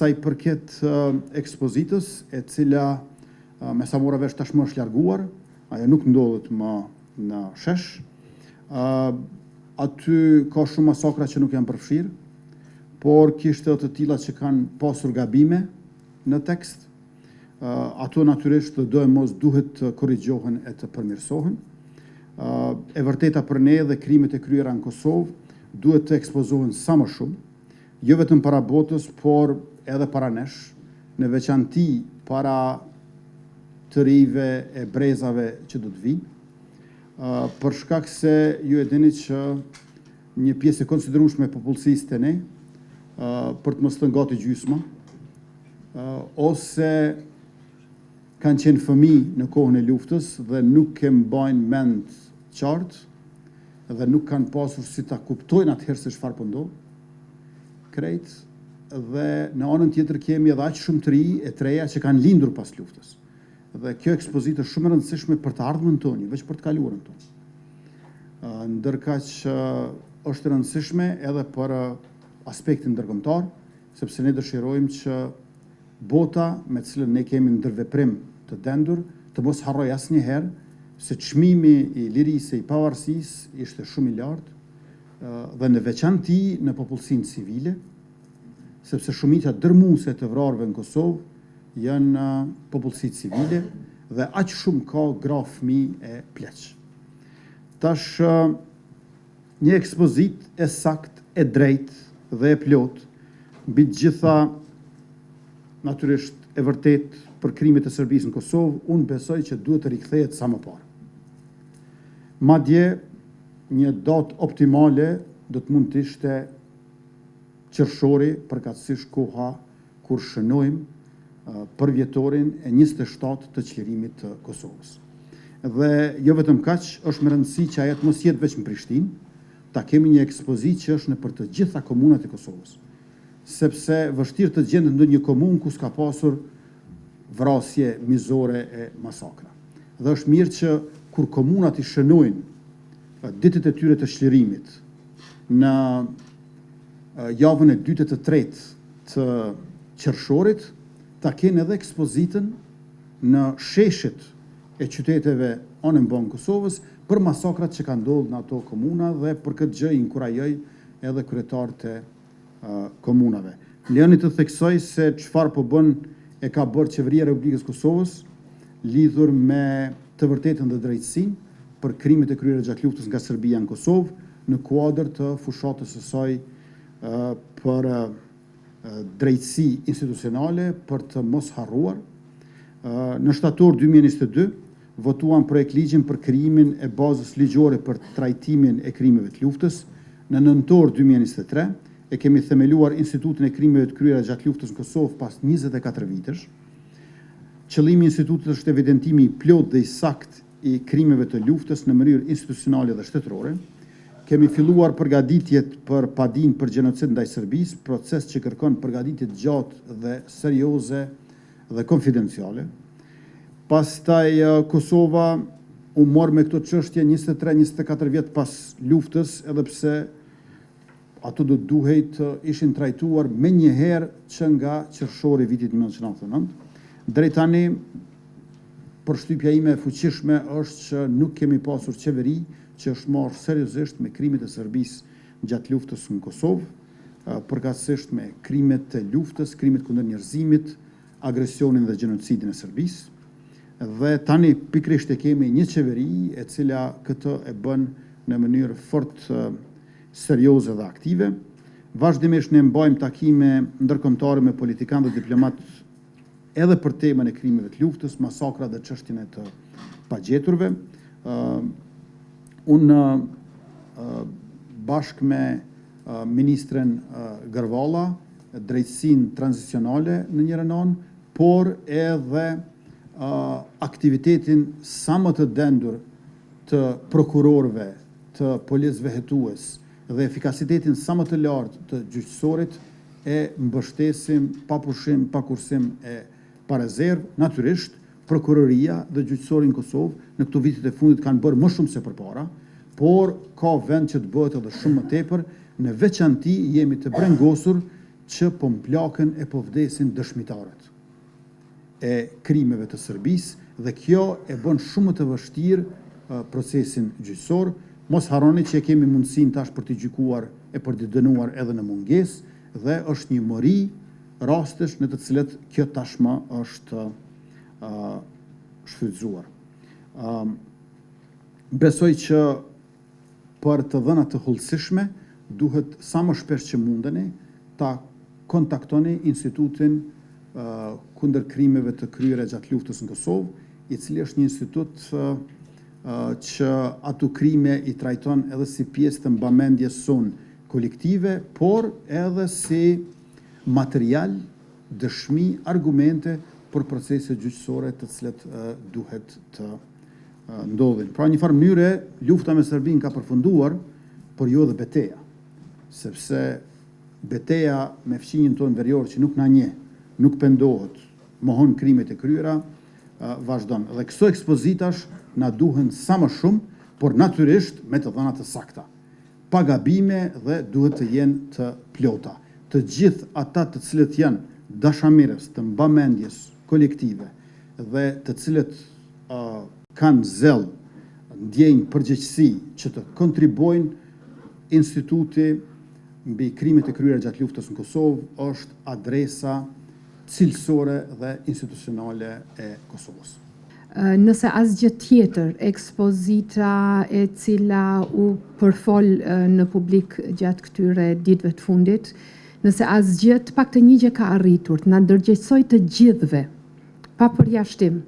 Sa i përket ekspozitës, e cila me sa mora vesh tashmë është larguar, ajo nuk ndodhet më në shesh. Aty ka shumë masakra që nuk janë përfshirë, por kishte edhe të tilla që kanë pasur gabime në tekst. Ato natyrisht dhe doemos duhet të korrigjohen e të përmirësohen. E vërteta për ne dhe krimet e kryera në Kosovë duhet të ekspozohen sa më shumë, jo vetëm para botës, por edhe para nesh, në veçanti para të rinjve e brezave që do të vijnë, për shkak se ju e dini që një pjesë e konsiderueshme e popullsisë te ne, për të mos thënë gati gjysma, ose kanë qenë fëmijë në kohën e luftës dhe nuk e mbajnë mend qartë dhe nuk kanë pasur si ta kuptojnë atëherë se çfarë po ndodh. Krejt dhe në anën tjetër kemi edhe aq shumë të ri e të reja që kanë lindur pas luftës. Dhe kjo ekspozitë është shumë e rëndësishme për të ardhmen tonë, jo veç për të kaluarën tonë. Ndërkaq është e rëndësishme edhe për aspektin ndërkombëtar, sepse ne dëshirojmë që bota me të cilën ne kemi ndërveprim të dendur të mos harrojë asnjëherë se çmimi i lirisë e i pavarësisë ishte shumë i lartë dhe në veçanti në popullsinë civile, sepse shumica dërmuese e të vrarëve në Kosovë janë popullsi civile dhe aq shumë ka gra, fëmijë e pleq. Tash Një ekspozitë e saktë, e drejtë dhe e plotë, mbi të gjitha natyrisht e vërtetë për krimet e Serbisë në Kosovë, unë besoj që duhet të rikthehet sa më parë. Madje, një datë optimale do të mund të ishte qershori, përkatësisht koha kur shënojmë përvjetorin e 27 të çlirimit të Kosovës. Dhe jo vetëm kaq, është me rëndësi që ajo të mos jetë veç në Prishtinë, ta kemi një ekspozitë që është nëpër të gjitha komunat e Kosovës. Sepse vështirë të gjendet ndonjë komunë ku s'ka pasur vrasje mizore e masakra. Dhe është mirë që kur komunat i shënojnë ditët e tyre të çlirimit në javën e dytë e të tretë të qershorit, ta kenë edhe ekspozitën në sheshet e qyteteve anembanë Kosovës për masakrat që kanë ndodhur në ato komuna dhe për këtë gjë inkurajoj edhe kryetarët e komunave. Më lejoni të theksoj se çfarë po bën e ka bërë Qeveria e Republikës së Kosovës lidhur me të vërtetën dhe drejtësinë për krimet e kryera gjatë luftës nga Serbia në Kosovë në kuadër të fushatës së saj për drejtësi institucionale për të mos harruar. Në shtator 2022 votuam projektligjin për krijimin e bazës ligjore për trajtimin e krimeve të luftës. Në nëntor 2023 e kemi themeluar Institutin e Krimeve të Kryera gjatë luftës në Kosovë pas 24 vitesh. Qëllimi i institutit është evidentimi i plotë dhe i saktë i krimeve të luftës në mënyrë institucionale dhe shtetërore. Kemi filluar përgatitjet për padinë për gjenocid ndaj Serbisë, proces që kërkon përgatitje të gjatë dhe serioze dhe konfidenciale. Pastaj Kosova u mor me këto çështje 23-24 vjet pas luftës, edhe pse ato do të duhej të ishin trajtuar menjëherë që nga qershori i vitit 1999. Deri tani, përshtypja ime e fuqishme është që nuk kemi pasur qeveri që është marrë seriozisht me krimet e Serbisë gjatë luftës në Kosovë, përkatësisht me krimet e luftës, krimet kundër njerëzimit, agresionin dhe gjenocidin e Serbisë. Dhe tani pikërisht e kemi një qeveri e cila këtë e bën në mënyrë fort serioze dhe aktive. Vazhdimisht ne mbajmë takime ndërkombëtare me politikanë dhe diplomatë edhe për temën e krimeve të luftës, masakrat dhe çështjen e të pagjeturve. Unë bashkë me ministren Gërvalla, drejtësinë tranzicionale në njërën anë, por edhe aktivitetin sa më të dendur të prokurorëve, të policëve hetues dhe efikasitetin sa më të lartë të gjyqësorit e mbështesim pa pushim, pa kursim e pa rezervë. Natyrisht, prokuroria dhe gjyqësori në Kosovë në këto vitet e fundit kanë bërë më shumë se përpara, por ka vend që të bëhet edhe shumë më tepër, në veçanti jemi të brengosur që po mplaken e po vdesin dëshmitarët e krimeve të Serbisë dhe kjo e bën shumë më të vështirë procesin gjyqësor. Mos harroni që e kemi mundësinë tash për t'i gjykuar e për t'i dënuar edhe në mungesë dhe është një mori rastesh në të cilët kjo tashmë është shfrytëzuar. Besoj që për të dhëna të hollësishme duhet sa më shpesh që mundeni ta kontaktoni Institutin kundër krimeve të kryera gjatë luftës në Kosovë, i cili është një institut që ato krime i trajton edhe si pjesë të mbamendjes sonë kolektive, por edhe si material, dëshmi, argumente për procese gjyqësore të cilat duhet të ndodhin. Pra një farë mënyre, lufta me Serbinë ka përfunduar, por jo edhe beteja, sepse beteja me fqinjin tonë verior që nuk na njeh, nuk pendohet, mohon krimet e kryera, vazhdon. Dhe këso ekspozitash na duhen sa më shumë, por natyrisht me të dhëna të sakta. Pa gabime dhe duhet të jenë të plota. Të gjithë ata të cilët janë dashamirës të mbamendjes kolektive dhe të cilët kanë zell, ndjejnë përgjegjësi që të kontribuojnë, Instituti mbi krimet e kryera gjatë luftës në Kosovë është adresa cilësore dhe institucionale e Kosovës. Nëse asgjë tjetër, ekspozita e cila u përfol në publik gjatë këtyre ditëve të fundit, nëse asgjë, të paktën një gjë ka arritur, të na ndërgjegjësojë të gjithëve, pa përjashtim,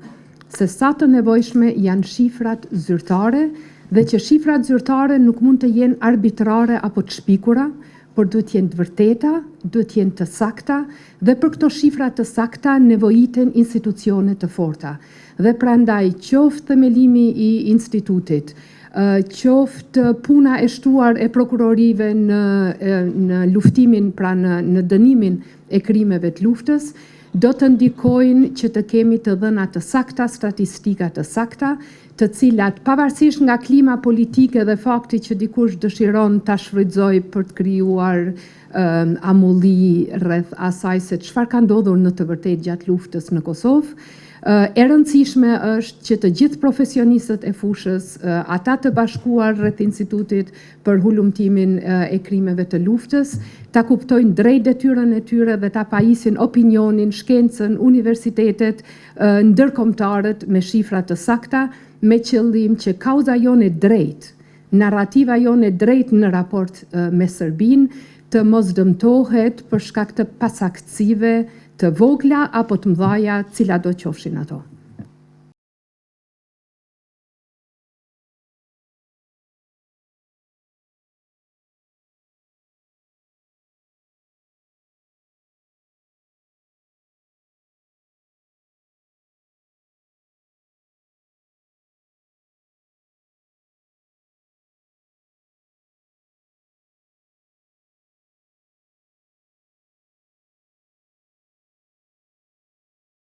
se sa të nevojshme janë shifrat zyrtare dhe që shifrat zyrtare nuk mund të jenë arbitrare apo të shpikura, por duhet të jenë të vërteta, duhet të jenë të sakta dhe për këto shifra të sakta nevojiten institucione të forta. Dhe prandaj qoftë themelimi i institutit, qoftë puna e shtuar e prokurorive në në luftimin, pra në në dënimin e krimeve të luftës, do të ndikojnë që të kemi të dhëna të sakta, statistika të sakta, të cilat, pavarësisht nga klima politike dhe fakti që dikush dëshiron ta shfrytëzojë për të krijuar amulli rreth asaj se çfarë ka ndodhur në të vërtetë gjatë luftës në Kosovë, e rëndësishme është që të gjithë profesionistët e fushës, ata të bashkuar rreth Institutit për hulumtimin e krimeve të luftës, ta kuptojnë drejt detyrën e tyre dhe ta pajisin opinionin, shkencën, universitetet, ndërkombëtarët me shifra të sakta, me qëllim që kauza jonë e drejtë, narrativa jonë e drejtë në raport me Serbinë, të mos dëmtohet për shkak të pasaktësive të vogla apo të mëdhaja, cilatdo qofshin ato.